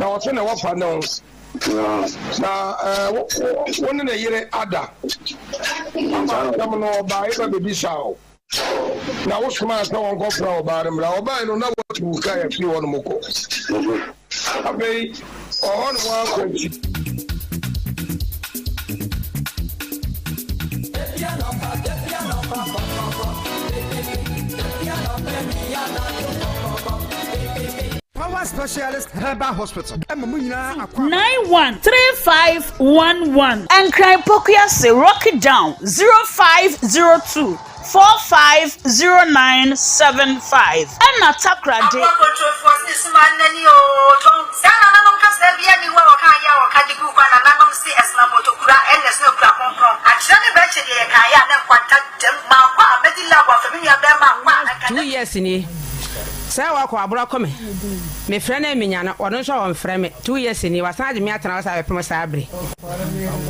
Na ɔse ne wɔfa ne ho. Na wo ne ne yere ada. Ama asɛm no ɔbaeɛ ba bɛbisaa wo. Na wosomaa sɛ wɔnkɔfrɛ ɔbaa no mmra. Ɔbaeɛ no na watu wo kae afiri hɔnom kɔ. Afei ɔhɔ nom ara kɔ akyi. Power Specialist Herbal Hospital ma mo nyinaa akwaaba. 913511. Nkran Pokuase Rocky Down 0502 450975 ɛna Takoradi. Aboa kontrofoɔ se sum anani oo tɔn. Saa nananom kasa bia nni hɔ a wɔka ayɛ a wɔka de gu kwa nananom se ɛsena motokura ɛna ɛsena kura kronkron akyerɛ ne bɛkye deɛ yɛkaeɛ a na nkwanta dam maakɔ a mɛdi love afa me nua bɛɛma akɔ a anka Two na. years nie sɛ wakɔ aboro akɔ me me frɛ no a menya no ɔno nso a ɔnfrɛ me two years nie wasan agye me atena hɔ saa bɛpem saa bere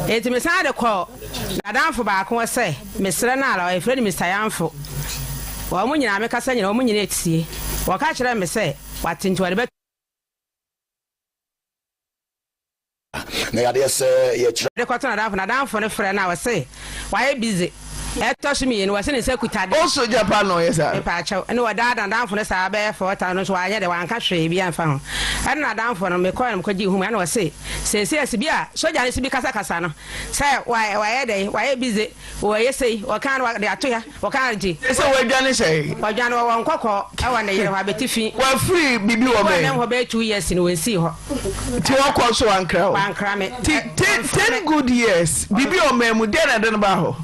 enti me san de kɔ nadamfo baako hɔ sɛ me srɛ no ara yɛfrɛ no Mister Yanfo wɔn nyinaa me kasa nyinaa wɔn nyinaa tie wɔka kyerɛ me sɛ wate nti wɔde bɛ Na yadeɛ sɛ yɛkyerɛ. De kɔto n'adamfo, n'adamfo no frɛ no a ɔse wayɛ busy. Ɛtɔ so mienu ɔse ne nsa kuta de. Wo sogya pa na ɔyɛ saa. Mepaakyɛw, ɛne ɔdaadaa n'adamfo no saa bɛyɛ 4 times no nso wanyɛ dɛ wanka hwee biaa amfa ho. Ɛne n'adamfo no mekɔɛ no mekɔgyee home ɛna ɔse seesei ɛse bi a sogya no se bi kasakasa no sɛ wayɛ dɛn wayɛ busy Wɔyɛ sei, wɔka no de ato ha, wɔka no nti. Sɛ wɔadwane sɛn? Wɔadwane wɔwɔ nkɔkɔɔ wɔ ne yere hɔ abetifi. Wafiri biribi wɔ bɛn? Wɔnam hɔ bɛyɛ 2 years no wɔnsii hɔ. Nti wɔkɔ so wankra wo? Wankra me. Ti 10 good years biribi wɔ ɔman mu deɛ na ɛde no baa hɔ?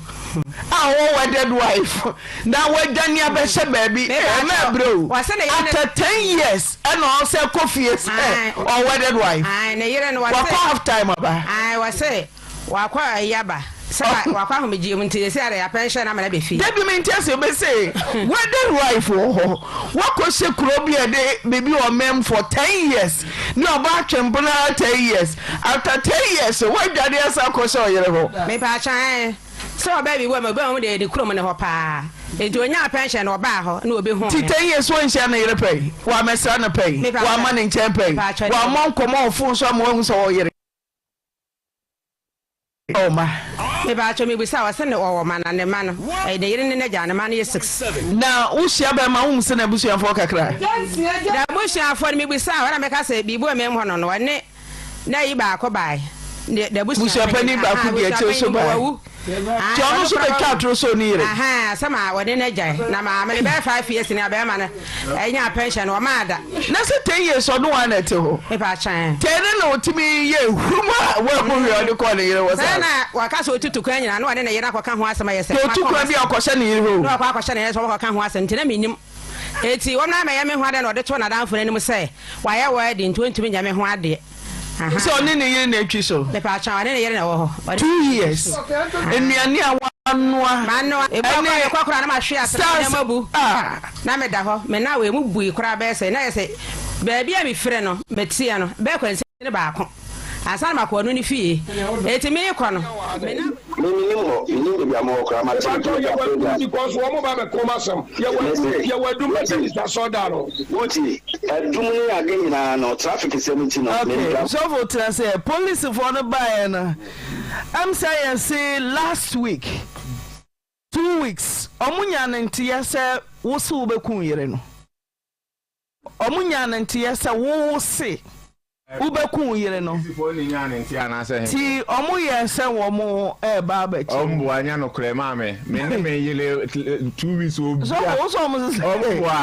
A ɔwɔ wedded wife na wadwane abɛhyɛ baabi ɛmɛ abrɛ o. After 10 years ɛna ɔsɛ kɔ fie sɛ ɔwɔ wedded wife. Ne yere no wɔse. Wakɔ half time aba. Ae wɔse. Wakɔ ayi aba sɛ wakɔ ahomegyeɛ mu nti seesei ara yɛapɛnhyɛn no ama no aba fie. Dabi mente aseɛ mese wedded wife wɔ hɔ wakɔ hyɛ kuro bi a ɛde biribi wɔ mɛm for 10 years ne ɔba atwe mpena ara 10 years after 10 years wadwane asan akɔ hyɛ ɔyere hɔ. Mepaakyɛw ɛɛ sɛ ɔbaa bi wɔ mu obi a wɔn deɛ ne kurom ne hɔ paa nti onyaa pɛnhyɛn no ɔbaa hɔ na obi huu Nti me. 10 years wanhyia ne yere pɛn wammɛsra no pɛn Mepaakyɛw wamma ne nkyɛn pɛn mepaakyɛw wammɔ nkɔmmɔ wɔ phone so ama wahu sɛ ɔwɔ yere. Ɔwɔ mma. Mepatwɔ mebisa ɔse ne ɔwɔ ma na ne ma no ɛyɛ ne yere ne n'agya ne ma no yɛ six. Na wo hyia bɛɛma wo hu sɛ n'abusuafoɔ kakra. N'abusuafoɔ no mebisa a ɔna mɛka sɛ biribi wɔ mɛm hɔ no no ɔne n'ayi baako bae ne n'abusua Abusuapanin baako di akyire nso bae. Wawu. Nti ɔno nso bɛtwa atoro sɛ ɔne yere. Ahaa asɛm a ɔne n'agya na maame no bɛyɛ 5 years ni a bɛɛma no Ɛnya pension no ɔmaa da. Na sɛ 10 years ɔno waa na ɛte hɔ. Mepa kyɛn. Tɛn ne na ɔtumi yɛ hurum a wahu hwee ɔde kɔɔ ne yere hɔ saa. Sɛ na waka sɛ ɔtutu kwan nyinaa na ɔne ne yere akɔka ho asɛm ayɛ sɛ. Sɛ ɔtu kwan bi a ɔkɔhyɛ ne yere hɔ o. Na ɔkɔ akɔhyɛ ne yere sɛ wɔkɔka ho asɛm nti na mennim. Enti wɔn na mɛyɛ me ho adeɛ na ɔde too n'adamfo no anim sɛ wayɛ wedding nti ɔntumi nyɛ me ho adeɛ. Sɛ ɔne ne yere na atwi so. Mepatwa ɔne ne yere na ɛwɔ hɔ. 2 years nnuane a wanoa. Manoa ebu akɔ Ɛne mekɔ koraa na mahwe ase na stars nneɛma bu. a. Na meda hɔ me nan wɔ emu bui koraa bɛyɛ sɛ na yɛ sɛ baabi a mefiri no meteɛ no bɛyɛ kwansin baako ansa na makɔ ɔno ne fie eti mekɔ no me nan. Me menim hɔ, menim baabi a mowɔ koraa, mate Mepakyɛw me yɛwɔ adum program. because wɔn ba bɛka wɔn asɛm. Yɛwɔ Mese, yɛwɔ adum mese, Methodist asɔrdan no. Wotie, adum ne ade nyinaa no, traffic sɛm nti no, Okay, mentwa. sɔfo tena sɛ polisifoɔ no baeɛ no, ɛm sɛ yɛse last week, 2 weeks, ɔmo nyaa no nteɛ sɛ wo se wobɛku wo yere no. Ɔmo nyaa no nteɛ sɛ wo se wobɛku wo yere no. Polisifoɔ ne nyaa ne nteɛ anaasɛ he? Nti ɔmo yɛɛ sɛ wɔn ɛɛba abɛkye wo. Ɔmboa nyɛ nokorɛ maame me ne me yere 2 weeks obia Sɔfo wo sɛ ɔmo sese. Ɔmboa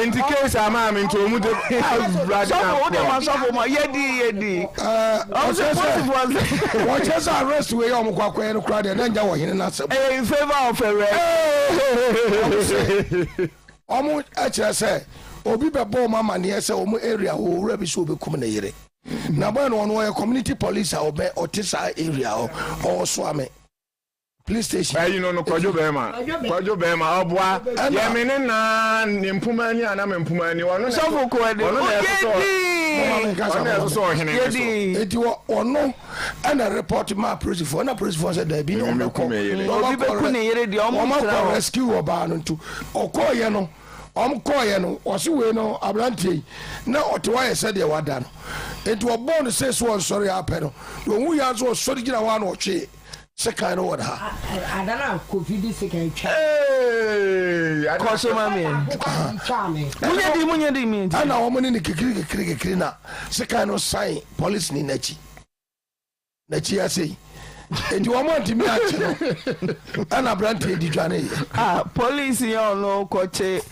nti case a maame nti ɔmo de awurade Sɔfo wo deɛ ma Nyankopɔn. sɔfo ma yɛdi yɛdi. Ɔmo sɛ Wɔkyerɛ sɛ polisifoɔ sɛ. Wɔkyerɛ sɛ arrest wei a wɔn kɔ akɔyɛ no koraa deɛ na nyɛ wɔ hene n'asɛm. Ɛyɛ in favour of awurade. Ɔmo se wɔn kyerɛ sɛ obi bɛbɔ wɔn amaneɛ sɛ wɔn area hɔ owura bi sɛ obekum ne yere na bɔyɛ no ɔno ɔyɛ community police a ɔbɛ ɔte saa area hɔ ɔwɔ Soame police station. Ɛyi no no Kwadwo bɛrima Kwadwo bɛrima ɔboa yɛ me ne naa ne mpoma ani ana me mpoma ani ɔno na Sɔfo kɔ ɛde ɔno na ɛsosɔ oyedi ɔno na ɛsosɔ ɔhene ne so. yedi. Eti wɔ ɔno ɛna report maa polisifoɔ ɛna polisifoɔ sɛ daabi na Mimi wɔn bɛku me yere. bɛkɔ Obi bɛku ne yere deɛ ɔmo wɔn tena akɔ hɔ. rescue ɔbaa no nto ɔkɔɔyɛ no. Wɔn kɔɔeɛ no, wɔse wei no aberanteɛ yi na ɔte hɔ ayɛ sɛdeɛ wada no. Enti wɔbɔɔ no sei sɛ ɔnsɔre ara pɛ no, deɛ ɔhuiɛ ara nso ɔsɔre gyina hɔ ara na ɔtwee sekan no wɔ ne ha. Ada no a Kofi de sekan twaa. Eeii Kɔ so ma me. Munyɛ din munyɛ din mi nti. Ɛna wɔn ne no kikiri kikiri kikiri na sekan no san polisini no akyi. N'akyi ha sei. Enti wɔn antumi ankye no ɛna aberanteɛ di dwane yɛ. Ah police yɛ ɔno kɔkye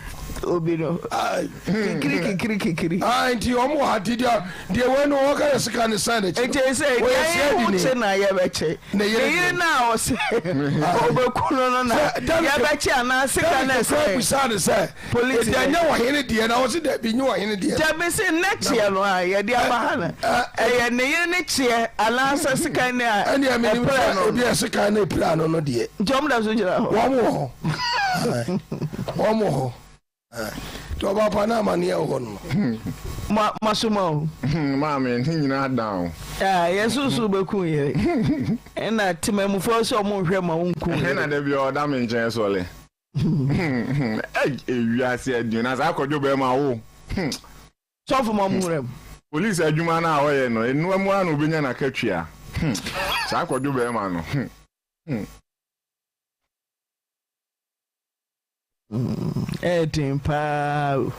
obi no kikiri kikiri kikiri. Ah nti wɔn wɔ ha nti deɛ deɛ wei no wɔka yɛ sika ne san n'akyi no. Nti sɛ Wɔyɛ yɛn ho siadini. kye na yɛbɛkye. Ne Ne yere yere deɛ. no a ɔse ɔbɛku no no na Sɛ Derek yɛbɛkye anaa sika Derek no koraa ɛsɛn. bisaa no sɛ Polisi Enti ɛnyɛ ɔhene deɛ na ɔse dabi nyɛ ɔhene deɛ. Dabi se ne kyeɛ no a yɛde aba ha no ɛyɛ ne yere ne kyeɛ anaasɛ sekan ne a Ɛneɛ menim ɛpira sɛ no ebi a sekan no ɛpira no no deɛ. Nti wɔn da so gyina hɔ? Wɔn wɔ hɔ. Wɔn wɔ hɔ. Nti ɔba pa na amaneɛ wɔ hɔ no. Mo asoma o. Maame ne nyinaa down. Ah yɛ susu bɛku yere. Ɛna temamufoɔ sɛ ɔmo nhwɛ ma wo nku yere. Ɛna da bi ɔda me nkyɛn sɔle. Ei ewiase adwuma na saa kɔdwo bɛrima wo. Hmm. Sɔfo ma ɔmo nwura mu. Police adwuma no a ɔyɛ no enoa mu ara na obenya n'akatua. Hmm. Saa kɔdwo bɛrima no. Hmm. Hmm. Ɛyɛ den paa o.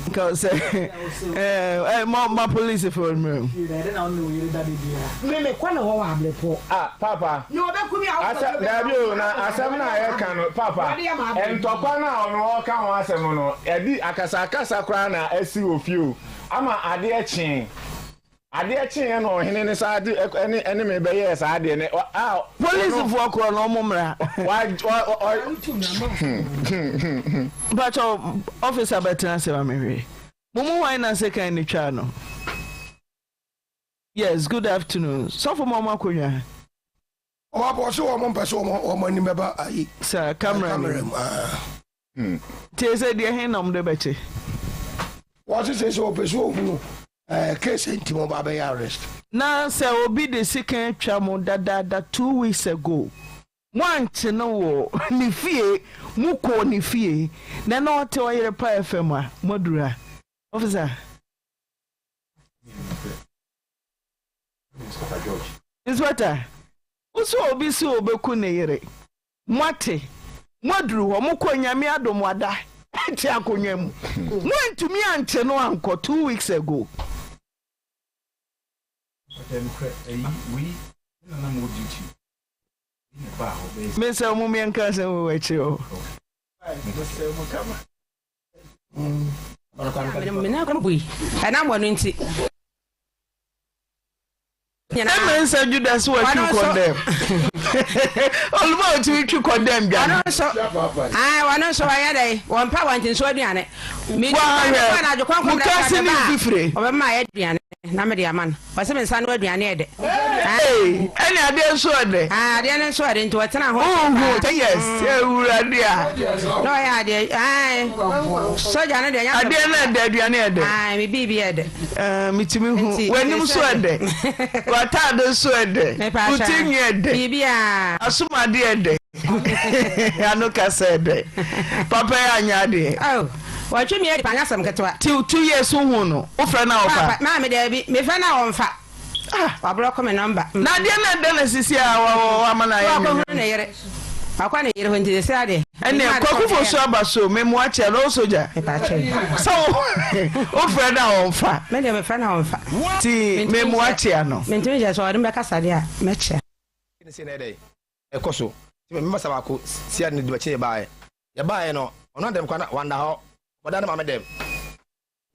Nka sɛ ɛɛ ma ma polisifoɔ mmerɛ mu. Me me kɔ ne hɔ wɔ ablepɔ. Ah papa. Na ɔbɛku mi a wokɔ Asɛ daabi o na asɛm no a yɛka no papa ntɔkwa no a ɔno ɔka ho asɛm no ɛdi akasakasa koraa na asi wɔ fie o ama adeɛ kyee. Adeɛ kyeeɛ na ɔhene no saa de ɛne ɛne me bɛyɛɛ saa adeɛ no a. Polisifoɔ korɔ no ɔmo mmra. Wa wa ɔ. Mpakyɛw officer bɛtena ase ma me hwɛ. Mo mu hwan na sekan no twaa no? Yes, good afternoon. Sɔfo ma ɔmo akonnwa. Ɔmo abɔ ɔse wɔn mpɛ sɛ wɔn wɔn anim bɛba ayi. Sa camera ni mu. Ah. Tie sɛ deɛ he na ɔmo de bɛkye. Wɔse sɛ sɛ ɔpɛ sɛ ɔhunu ɛɛ case nti mo ba bɛyɛ arrest. Na sɛ obi de sekan atwa mo dadaada 2 weeks ago mo ankye no wɔ ne fie mo kɔɔ ne fie na na ɔte ɔyere pa FM a mo aduru ha officer. Inspector, wo sɛ obi se obeku ne yere, moate, moaduru hɔ, mokɔ Nyame adom wada te akonnwa mu, moantumi ankye no ankɔ 2 weeks ago. Mesɛ mo meɛnka asɛm wɔ akyire hɔ. Mesɛ mo kama. Ɛnam wɔn nti. Ɛmɛ nsa Judas wa twi kɔndɛm. Ɔluma otumi twi kɔndɛm dwane. Ɔno nso, ayi wɔn nso wɔyɛ dɛ wɔn mpa wɔn ti nso aduane. Mi ni kwan mi kwan adwo kɔnkɔn mi kasi ni nfifire. Ɔbɛma ayɛ aduane na mi de ama no. Ɔsɛ mi nsa no aduane yɛ dɛ. Ɛne adeɛ nso ɛdɛ. Adeɛ no nso ɛdɛ nti ɔtena ho. Ohu yes ewurade a. Na ɔyɛ adeɛ ayi sɔgya no deɛ nya. Adeɛ no ɛdɛ aduane ɛdɛ. Ayi mi biibi ɛdɛ. Ɛɛ mitumi hu w'anim nso ɛdɛ w'ataade nso ɛdɛ wo ti nwi ɛdɛ Biribi a. Asomade ɛdɛ ano kasa ɛdɛ papa yɛ anyɛ adeɛ. Oh wɔtwe mi adi pa nyɛ asɛm ketewa. Ti 2 years wohu no wofrɛ no a ɔfa. Papa maame daabi mefrɛ no a ɔnfa. Ah wabrɔko me nɔmba. Na adeɛ no ɛdɛ na sisi a wama no ayɛ nwene. Wakɔhunu ne yere. Wakɔ ne yere hɔ nti sɛ adeɛ. Ɛnneɛ Kwaku Fosu aba so me mmoa kyɛ no sogya. Sɛ wo wofrɛ no a ɔnfa. Me deɛ mefrɛ no a ɔnfa. Ti me mmoa kyea no. Mentumi nkyɛ sɛ ɔde me bɛkasa deɛ a mɛkyea. Ne sei na ɛyɛ dɛn ɛkɔ so nti me masa baako sia ne de bɛkye yɛbaeɛ yɛbaeɛ no ɔno adɛm kwa na wanda hɔ ɔda ne maame dɛm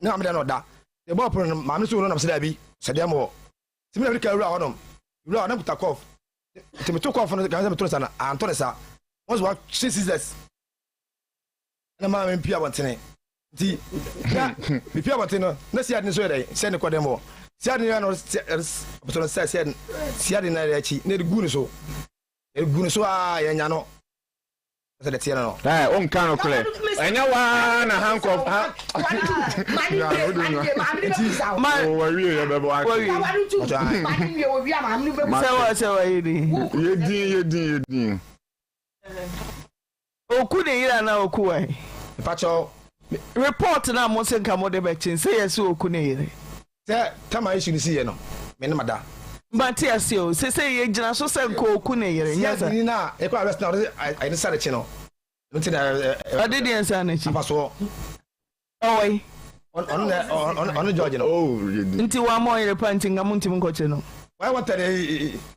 ne maame dɛm na ɔda yɛbɔɔ pono no maame so no nam sɛ daabi sɛ dɛm wɔ nti me na mede ka wura hɔnom wura hɔ na mekuta kɔf nti meto kɔf no kan sɛ meto ne sa no antɔ ne sa wɔn so wɔakye scissors ɛna maa me mpia abɔntene nti na mepia abɔntene no na siade no so yɛ dɛn sɛ ne kɔ dɛm wɔ siade no no sɛ no sɛ sɛ siade no yɛ akyi na ɛde gu ne so ɛde gu ne so a yɛnya no sɛ deɛ teɛ no no. Ɛɛ o nka no korɛ ɛnyɛ waa na handcuff ha. Ma wawie yɛ bɛbɔ ake. Sɛ wɔ sɛ wɔyɛ ni. Yɛ din yɛ din yɛ din. Oku ne yere anaa oku wan? Mpakyɛw. Report no a mo se nka mode bɛkye sɛ yɛse oku ne yere. Sɛ tama issue no si yɛ no me ne mada. Mate ase o sesei yɛ gyina so sɛ nka oku ne yere nyɛ sa. Sia ni na yɛkɔ arrest na ɔde ayɛ ne sa ne kyi no ɛno ti na Ɔde deɛ nsa ne kyi. Afasoɔ. Ɔwɔ yi. Ɔno na ɔno George no. Nti wamma ɔyere pa nti nka montumi nkɔkye no. Why wanted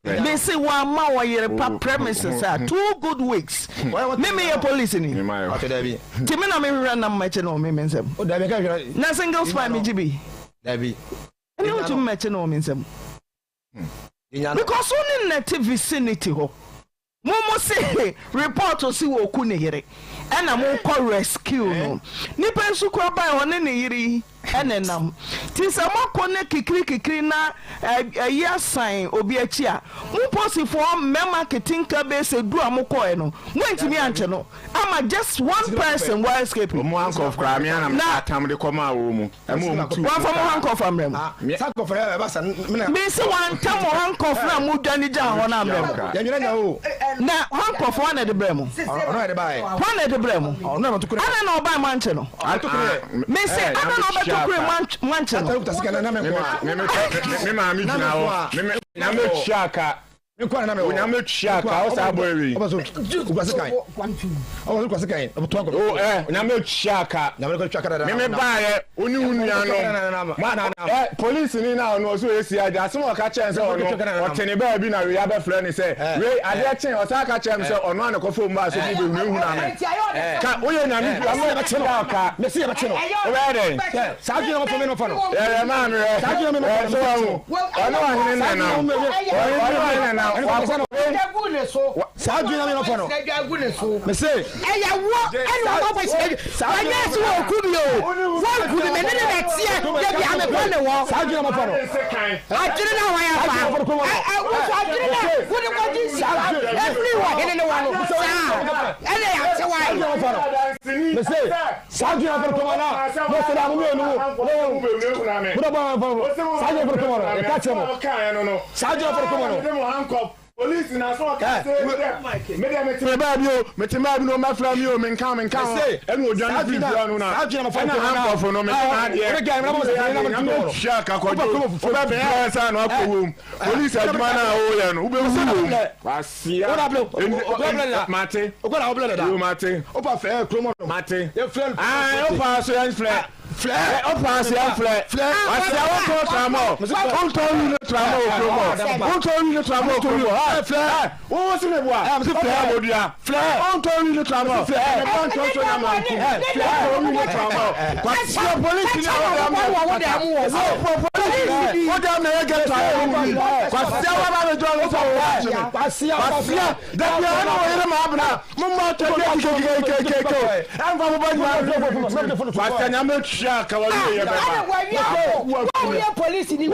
Mese wamma ɔyere pa premises a two good weeks. Me meyɛ police ni. Nti me na mehwehwɛ nam mɛkye no wɔ me me nsam. Na single spine megye bi. Ɛne wontumi mɛkye no wɔ me nsam. Because wo ne no te vicinity hɔ. Mo mo se report se wɔku ne yere ɛna mo kɔ rescue no. Nipa nso kura bae ɔne ne yere yi ɛna ɛnam. Nti sɛ mo akɔ ne kikiri kikiri na ayi asan obi akyi a, mo posifoɔ mmɛma ketenka bɛyɛ sɛ du a mo kɔɛ no, mo antumi ankye no ama just one person wa escape. Wɔn handcuff koraa me ara na me atam de kɔmaa wɔn mu. Ɛma wɔn tuu Wamfa mo handcuff ammrɛ mo. Mese wanta mo handcuff no a modwane gyaa hɔ no ammrɛ mo. Na handcuff hwan na ɛde brɛɛ mo? Hwan na ɛde brɛɛ mo? Adɛn na ɔbae moankye no? Mese adɛn na ɔbɛtɔ kure moankye no? Me maame gyina hɔ. Na metua ka. Onyame tua ka wo saa boy wei. Oh eh Onyame tua ka. Me me baayɛ wo ne wo nua nom. Eh police ni na ɔno ɔsɛ ɔyɛ CID asɛm a ɔka kyerɛ sɛ ɔno ɔte ne baabi na wei abɛfrɛ ne sɛ wei adeɛ kye ɔsan ka kyerɛ me sɛ ɔno a na kɔfɔ mu baa sɛ mo bɛhunahuna me. Ka woyɛ nyame bi ɔno tua ka. Wobɛyɛ dɛn? Yɛyɛ maa me hwɛ. Sɛ wahu. Ɔne ɔhene na nam. Ɔne ɔhene na nam. Wakɔ. Saa adwene na meyɛ no. Mese. Ɛyɛ wo ɛna wɔn akɔ hyɛ wɔnyɛ ɛsi wɔ oku mi o wɔn ku mi mɛ ne ne na teɛ debi amekɔ ne wɔ. Saa adwene na mɔfɔ no. Adwene na wɔn afa ɛ ɛ wotu adwene na wode kɔ di sika efiri wɔ hene ne wɔ no saa ɛna yɛ ate wa yi. Mese. Saa adwene afɔre kɔma na mo sɛ da mo mmienu mo mo da bɔ afɔre saa adwene afɔre kɔma no yɛka kyerɛ mo saa adwene afɔre kɔma no. Polisi na so ɔka sɛ me deɛ mete me baabi o mete baabi na ɔmɛfrɛ mi o menka menka ho ɛna odwane firi fie no na ɛna handcuff no mede m'adeɛ nyame tua kakɔdwo wobɛbrɛ sa na wakɔ wom polisi adwuma no a woyɛ no wobɛwu wom Sia. Mate. Yo mate. Mate. Ah, opa so yɛn flɛ. Flɛ. Opa so yɛn flɛ. Wasia wo tɔn tramɔ. Wo tɔn wi no tramɔ okuro mɔ. Wo tɔn wi no tramɔ okuro mɔ. Flɛ. Wo wo si mi bua. Flɛ. Abodua. Flɛ. Wo tɔn wi no tramɔ. Flɛ. Ɛnɛ bɔ ntɔn so na ma nkum. Flɛ. Wo tɔn wi no tramɔ. Kwasia polisi ni awo dam na kata. Awo polisi. Wo dam na yɛ gɛtɔ awo wi. Kwasia wa ba mi jɔ mi sɔ wo. Kwasia dabi a ɛna ɔyere ma abena mo mma atɔdeɛ kekekekekeke ɛnfa mo ba nyinaa Kwasia nyame tua ka wa wie yɛ bɛba wɔyɛ polisi ni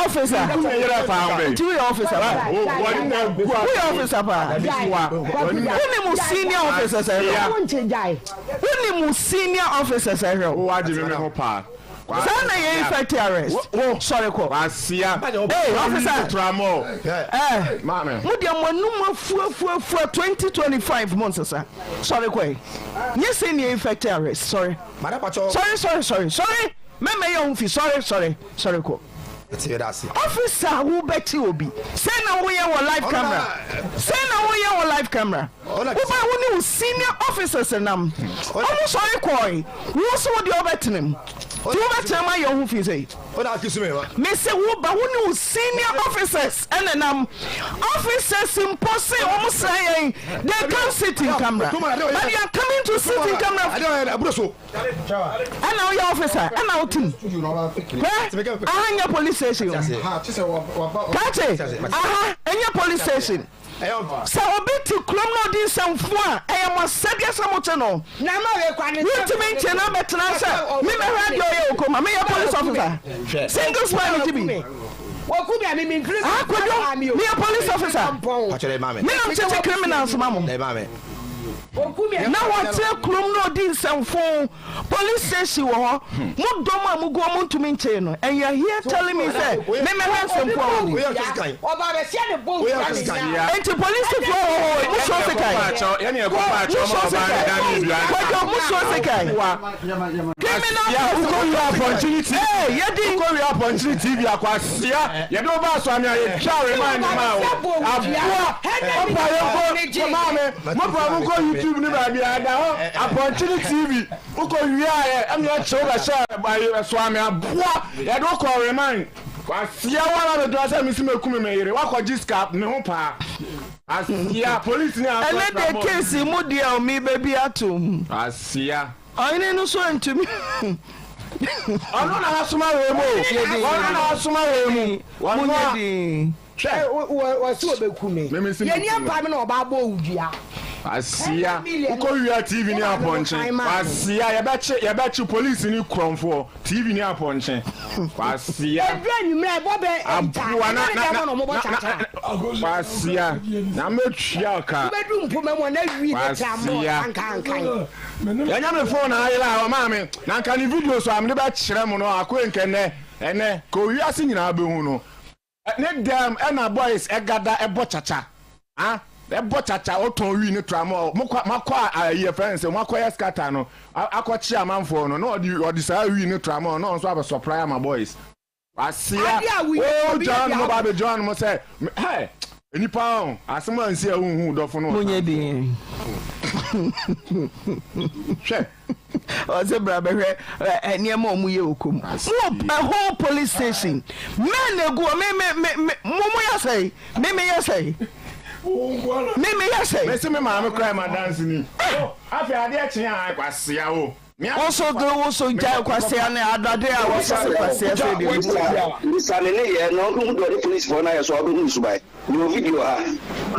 Officer, nti woyɛ officer paa? Woyɛ officer paa? Wonim wo senior officers ɛhwɛ wo? Wonim wo senior officers ɛhwɛ wo? Saa na yɛ effect arrest. Sɔre kɔ. Hey officer. Eh, mo deɛ mo anum afuafuafua 2025 mo nsesa. Sɔre kɔ yi. Nye sɛ ni effect arrest. Sɔre. Sɔre sɔre sɔre sɔre. Mɛmɛ yɛ ho fi sɔre sɔre sɔre kɔ. Officer wo bɛkye obi. Sɛ na woyɛ wɔ live camera. Sɛ na woyɛ wɔ live camera. Wobae wo ne wo senior officers nam. Ɔmo sɔre kɔɔe. Wo nso wo deɛ wobɛtena mu. Nti wobɛtena mu ayɛ wo ho fi sei. Mese wo ba wo ne wo senior officers ɛna nam. Officers mpo se ɔmo srɛ yɛn they can't sit in camera but they are coming to sit in camera. Ɛna woyɛ officer ɛna wote mu. Hwɛ aha nyɛ police station o. Kakye aha ɛnyɛ police station. Sɛ obi te kurom na ɔdi nsɛmfo a, ɛyɛ mo asɛdeɛ sɛ mote no. Wontumi nkye no abɛtena sɛ memmɛhwɛ adeɛ ɔyɛ wɔ kurom ha. Meyɛ police officer. Single spine megye bi. Ah, Kwadwo, meyɛ police officer. Me na mekyekye criminals ma mo. Na wɔte kurom na ɔdi nsɛmfoo. Police station wɔ hɔ. Mo dɔm a mogu hɔ montumi nkyee no and you are here telling me sɛ me mɛhwɛ nsɛmfoo a wɔdi. Enti polisifoɔ wɔ hɔ mo suo sekan. Mo suo sekan. Kwadwo mo suo sekan. Criminal case mo suo sekan. Ee yɛdi. Wokɔ apɔnkyere TV akwasia yɛde wo ba asɔame a yɛtwa remind ma wo aboa ɔpa yɛnkɔ maame Mopɛ a monkɔ YouTube ne baabi a ɛda hɔ Apɔnkyene TV wokɔ wiaeɛ ɛne ɛkye wo bɛhyɛ Soame aboa yɛde wo kɔɔ remand Kwasia wo ara bɛdura sɛ mesi mɛkume me yere woakɔgye sika ne ho paa Asia police ne asɔ Ɛnɛ deɛ case yi mu deɛ o mebɛbi atom. Asia. Ɔhene no nso antumi. Ɔno na asoma wei mu o. Ɔno na asoma wei mu. Monyɛ din. Hwɛ! Wɔse wɔbɛku me. Yɛnni ampa me na ɔba abɔ wo dua. Kwasia, wokɔ wia TV ne apɔnkye. Kwasia, yɛbɛkye yɛbɛkye police ne korɔmfoɔ TV ne apɔnkye. Kwasia. Ɛduru anwummerɛ a ɛbɔ bɛ ɛnta. Aboa na Ɛnyɛ ne na dɛm na na wɔbɔ na kyakya. na Kwasia, na mɛtua wo ka. Wobɛduru mpoma mu a na wi ne tramɔɔ Kwasia. kankankan. Yɛnyɛ me phone na ayera a ɔmaa me na nka ne video so a mede bɛkyerɛ mo no akoe nka ɛnɛ ɛnɛ ka owiase nyinaa bɛhu no. Ne dɛm ɛna boys ɛgada ɛbɔ kyakya ah ɛbɔ kyakya ɔtɔn wii ne tramɔ mokɔ makɔ ayi ɛfrɛ ne sɛ makɔ yɛ scatter no akɔ kye amanfoɔ no na ɔde ɔde saa wii ne tramɔ na ɔnso abɛ supply ama boys asia o gya no mo ba abɛ gya no mo sɛ hɛ nipa ɔn asɛm a nsi a wohu dɔfo no Monyɛ din. Hwɛ. Ɔsɛ bra bɛhwɛ nneɛma a wɔyɛ wɔ kurom. Mo wɔ a whole police station. Men na egu hɔ. Me me me me mo mo yɛ sɛn? Me me yɛ sɛn? Me me yɛ sɛn? Mese me maame koraa yɛ m'adanseni. Afei adeɛ kye a kwasea o. Wo so de wo so gyae kwasea ne adade a wɔsɔ se kwasea sɛ deɛ ɔdi saa. Bisa ne nneyɛɛ na ɔbɛhu deɛ ɔde polisifoɔ no ayɛ so a wobɛhu ne suban. Mewɔ video ha.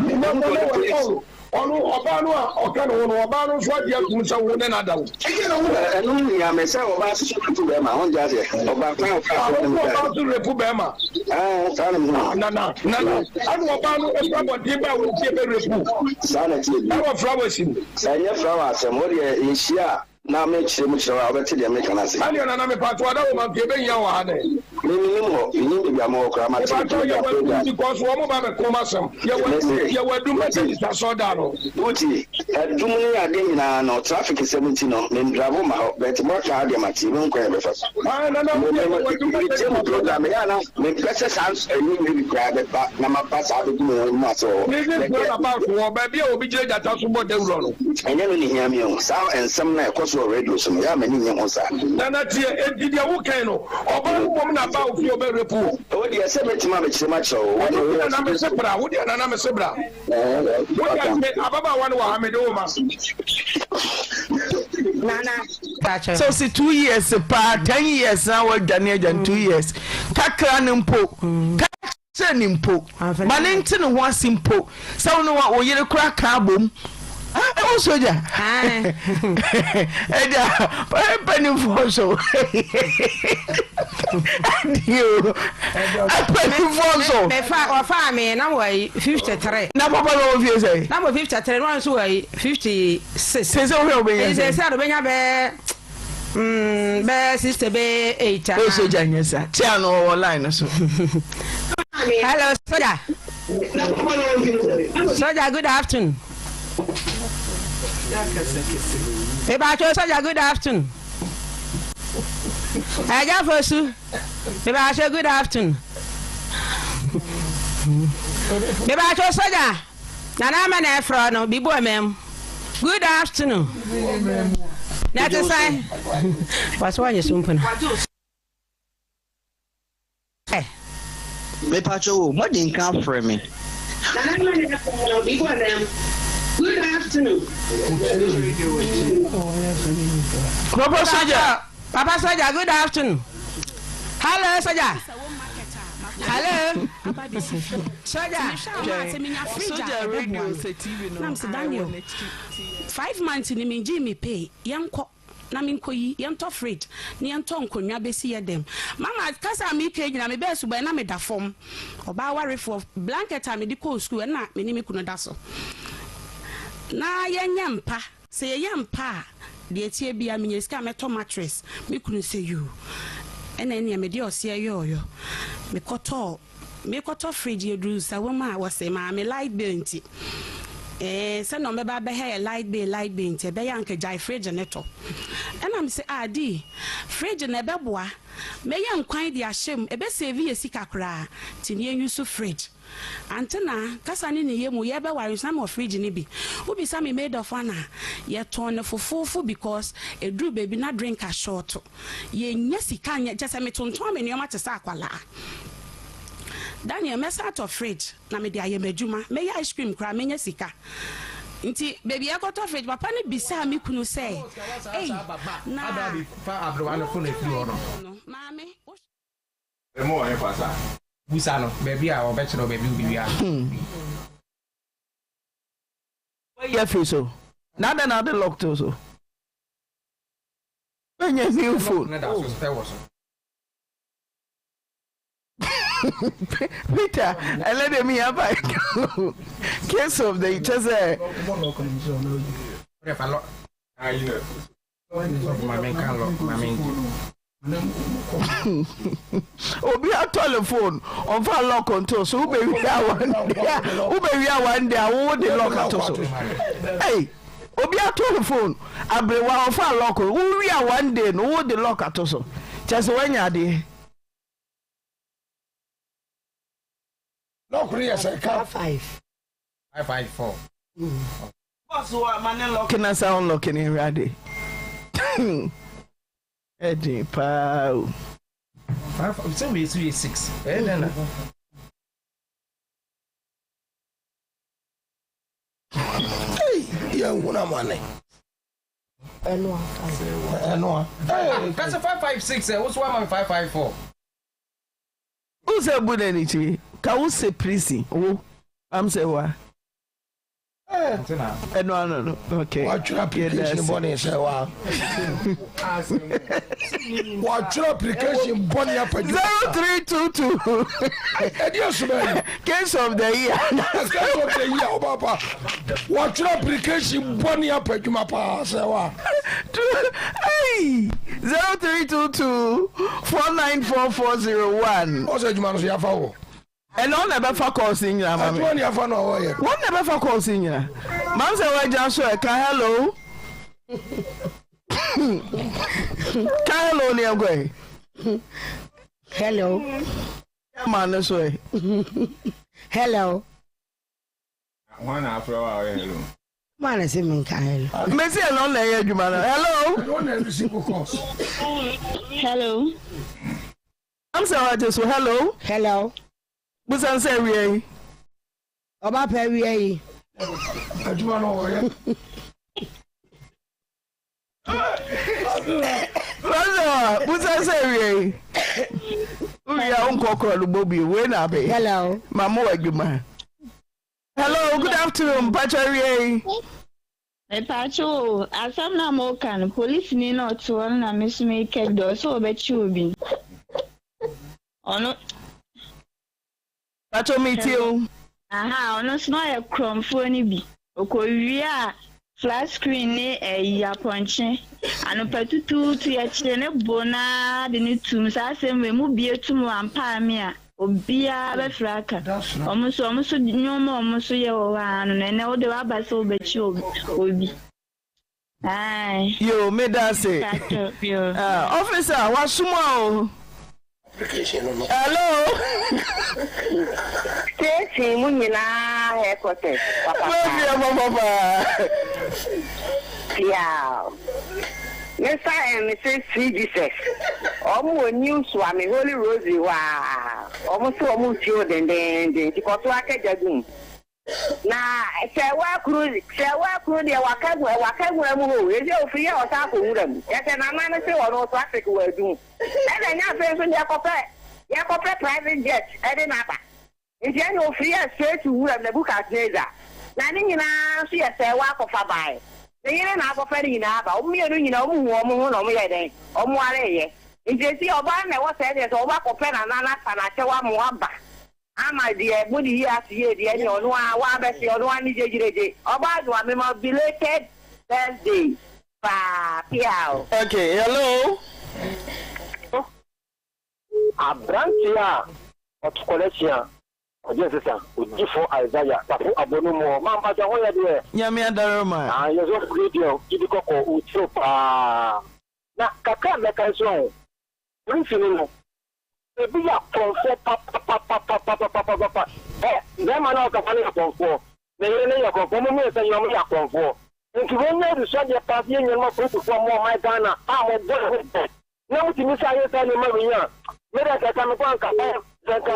Mebɛhu deɛ ɔde polisi. Ɔno, ɔbaa no a ɔka ne ho no, ɔbaa no nso agye atom sɛ wo ne no ada o. Ɛno nhia me sɛ ɔbaa nso so repu bɛrima, wonte aseɛ? Ɔbaa kwan a ɔfaa Ah, so ne wo me sɛ daeɛ. ɔbaa nso repu bɛrima? Ɛɛ, saa na mehu Ah, no. Nana, Nana, ɛna ɔbaa no ɛfiri abɔnten baa wo fie bɛ repu Saa na ɛteɛ bi. ɛwɔ flowers mu. Ɛnyɛ flower asɛm, wo deɛ yɛhyia a Na me kyerɛ mu kyerɛ wo a, wobɛte deɛ meka no ase. Ɛneɛ Nana mepakyɛw ada wo ma nka yɛbɛhia wɔ ha nɛ. Me mennim hɔ, mennim baabi a mowɔ koraa, mate Mepakyɛw me yɛwɔ adum program. because wɔn ba bɛko m'asɛm, yɛwɔ Mese, adum, yɛwɔ adum wotie, Methodist asɔrdan no. wotie, adum ne adeɛ nyinaa no, traffic sɛm nti no, me ndravo mma hɔ, but moaka ara deɛ mate, yɛbɛhu kwan a yɛbɛfa so. Ae Nana Me, wodeɛ me, yɛwɔ adum metie Methodist mo asɔrdan program, no. ɛyɛ a na mempɛ sɛ saa ɛyi wei bi koraa bɛba na maba saa abɛgu me ho mu ase wɔ hɔ. Prison But round about wɔ baabi a obi gyina gyata so bɔ dawuro no. Ɛnyɛ no na ehia me o. Saa nsɛm no a ɛkɔ so wɔ radio so no, ɛyɛ a m'ani nnye ho saa. Nana tie, enti deɛ wo kan no, ɔbaa no mmom na baa wo fie ɔbɛ rape wo. Wo deɛ sɛ mɛtumi abɛkyerɛ mu akyerɛ wo. Ɛno nti Nana mese bra, wo deɛ Nana mese bra. Wo deɛ me ababaawa no wɔ ha mede wo ma. Nana. Sɛ ɔsi 2 years paa 10 years na wadwane agya 2 years kakra no mpo ka kyerɛ ne mpo ma ne nte ne ho ase mpo sɛ wo ne wo yere kora ka abom ɛwɔ sogya ɛgya mpanimfoɔ so adio mpanimfoɔ so. Mefa ɔfaa me na wɔ yi 53. Na papa na wɔ fie sɛ. Na wɔ 53 na wɔn nso wɔ yi 56. Sɛ sɛ wohwɛ wobɛnya sɛ. Sɛ sɛ wobɛnya bɛɛ bɛɛ 60 bɛɛ 8. O sogya nyɛ sa tia no ɔwɔ line no so. Hello soja. Soja good afternoon. Mepacho soja good afternoon. Ẹja Fosu. Mepacho good afternoon. Mepacho soja. Nana ama na ɛfrɛ no bibu ɔmam. Good afternoon. Na ɛte sɛn? Wɔsɛ wɔnyɛ so mpo no. Mepacho o, moadi nka afrɛ me. Nana ama na ɛfrɛ no bibu ɔmam. Good afternoon. Papa soja. Papa soja good afternoon. Hello soja. Hello. Soja. Soja radio sɛ TV no. Nam sɛ Daniel 5 months ni mengye me pay, yɛnkɔ na menkɔyi yɛntɔ fridge na yɛntɔ nkonnwa bɛsi yɛ dɛm. Mama kasa a meka nyina mebɛɛ suban na meda fam, ɔbaa warefoɔ, blanket a mede kɔɔ school ɛna me ne me kunu da so. Na yɛnyɛ mpa. Sɛ yɛyɛ mpa a, deɛ ɛteɛ biara menya sika a mɛtɔ mattress. Me kunu sɛ yoo. Ɛna ɛneɛ mede ɔseɛ yɔɔyɔ. Mekɔtɔɔ, mekɔtɔ fridge yɛduru Nsawam a wɔse maame light bill nti ee sɛdeɛ wɔbɛba abɛhɛ yɛ light bill light bill nti ɛbɛyɛ a anka gyae fridge no tɔ. Ɛna mese ah Dee, fridge no ɛbɛboa. Mɛyɛ nkwan de ahyɛ mu, ɛbɛ save yɛ sika koraa nti ne yɛn use fridge. Ante na, kasa ne ne yɛ mu, yɛbɛware nso na mewɔ fridge no bi. Wo bisa me maid of honour a, yɛtɔn no fofoofo because ɛduru baabi na drink ashort. Yɛnnya sika nyɛ, kyerɛ sɛ metontɔn me nneɛma te sɛ akwadaa. Daniel, mɛsan atɔ fridge na mede ayɛ m'adwuma, mɛyɛ ice cream koraa mɛnya sika. Nti baabi a yɛkɔtɔ fridge, papa no bisaa me kunu sɛ, Ei, na wo no, maame, wo. Emu wɔ hefa saa? Busa no baabi a ɔbɛkyerɛ wo baabi wobɛwia no. Wayi afiri so na adɛn na wode lock to so? Wanya new phone. Ne da so ɛwɔ so. Peter ɛnɛ de mi aba case of the kyɛ sɛ. Obi atɔ ne phone ɔnfa lock nto so wobɛwia one day a wobɛwia one day a wo de lock ato so ei obi atɔ ne phone aberewa ɔnfa lock wowia one day no wo de lock ato so kyɛ sɛ woanya adeɛ. Lock no yɛ sɛ ka. 5 554. Boss wa ma ne lock na sa unlock ne nhwɛ ade. Ɛden paa o. Sɛ wei so yɛ 6. Ɛyɛ dɛn na. Hey, yɛn hunu amane. Ɛnoa. Ɛnoa. Kasa 556 ɛ woso ama me 554. Wo sɛ bu n'ani kyi ka wo sɛ prison wo am sɛ wa. Ɛno ano no okay. Watwerɛ application bɔne sɛ wa. Watwerɛ application bɔne apadwa. 0322. Ɛdi asoma yi. Case of the year. Case of the year ɔba pa. Watwerɛ application bɔne apadwuma paa sɛ wa. Hey, 0322 494401. Ɔsɛ adwuma no so yɛafa wɔ. Ɛna ɔna ɛbɛfa calls nyina ma me. Adwuma ne afa na ɔwɔ yɛ. Wɔn na ɛbɛfa calls nyina. Mam sɛ wagya so ɛ ka hello. Ka hello ne ɛnkɔ ɛ. Hello. Ma ne so ɛ. Hello. Hwan na afrɛ wo a ɔyɛ hello? Maa na sɛ menka hello. Mesi ɛna ɔna ɛyɛ adwuma no. Hello. Ɛna ɔna ɛresi ko calls. Hello. Am sɛ wagye so hello. Hello. Busan sɛ awia yi. Ɔba pɛ awia yi. Adwuma no ɔyɛ. Rasa busan sɛ awia yi. Wia wonkɔ korɔ no bɔ bio wei na abe. Hello. Ma mo adwuma. Hello, good afternoon. Mpakyɛ awia yi. Mepaakyɛw o, asɛm no a moreka no, polisini no a ɔte hɔ no na me nso mereka bi dɛ ɔsɛ wɔbɛkye obi no. Ɔno. Pakyɛw metie o. Aha, ɔno nso na ɔyɛ korɔmfoɔ no bi. Ɔkɔwiaa flat screen ne ayi apɔnkye. Anɔpa tutuutu yɛkyere ne bo no ara de no tum. Saa asɛm wei, mobue to mu ampa me a, Obiara bɛfrɛ aka. Wɔn nso, wɔn nso nneɛma a wɔn nso yɛ wɔ hɔ ara no, na ɛnɛ wo de waba sɛ wobɛkyi obi. Ae. Yo, meda ase. Ah, officer, wasoma o. Hello. Station mu nyinaa headquarters papa. Mafia papa paa. Yeah. Me nsa ɛn me se sweet Jesus ɔmo wɔ new suame holy rosary hɔ aa ɔmo se ɔmo retie wo dendeenden nti kɔso ara ka gya gu mu na sɛ wakuru sɛ wakuru deɛ waka gu waka nwura mu hɔ o ese ofiri yɛ ɔsan akɔ nwura mu kyɛ sɛ nana no se ɔno traffic wɔ adum ɛna ɛnyɛ afei nso yɛkɔpɛ yɛkɔpɛ private jet ɛde no aba. Nti ɛnna ofiri yɛɛ straight to wuram Nebuchadnezzar. Na ne nyinaa nso yɛ sɛɛ wakɔfa bae. Ne yere na akɔfa ne nyinaa aba. Wɔn mmienu nyinaa wɔn hu wɔn ho na wɔn yɛɛ dɛn? Wɔn wareeɛ. Nti esi ɔbaa no na ɛwɔ sɛɛ deɛ sɛ wɔn akɔpɛ nana no afa no akyɛw ama waba. Ama deɛ mode yi ase yie deɛ ɛneɛ ɔno ara wabɛse ɔno ara ne gyegyiregye ɔbaa no a mema wo belated birthday paa piaw. Okay hello. Aberanteɛ a ɔto kɔlɛkyen a ɔgye nsesa, odiyifo Isaiah, Tafo Abonomuɔ, ma mpakyɛ ho yɛ deɛ? Nyame adaroma. Ah yɛ sɔfo Gideon gyidi kɔkɔɔ otire paa. Na kakra a mɛka nso ɔho, polisini no Ebi yɛ akorɔmfoɔ papapapapapapapa. Ɛ, bɛɛma no a ɔkasa no yɛ korɔmfoɔ, ne yere no yɛ korɔmfoɔ, ɔmo mmiɛnsa nyinaa ɔmo yɛ akorɔmfoɔ. Nti wei nyɛ adesuadeɛ paa sɛ yɛn nuanom apolisifoɔ a mowɔ ɔman Ghana a mobɔ yɛn ho ban na motumi saa yɛ saa nneɛma wei a, me deɛ anka ɛka me nko anka ɛ, sɛ anka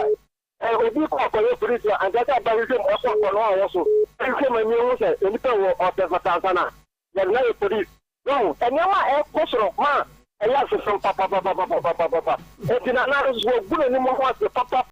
ɛ, obi kɔ akɔyɛ polisi a, anka ɛsɛ aba hwehwɛ mu, ɛkɔ akɔno a ɔwɔ so, ɛhwehwɛ mu ani ehu sɛ nnipa wɔ ɔsɛ fata ansa na yɛde no ayɛ polisi. Wahu? Nneɛma a ɛrekɔ so no ma ɛyɛ asefem papapapapapapa. Enti na na nso wagu n'anim ho ase papa.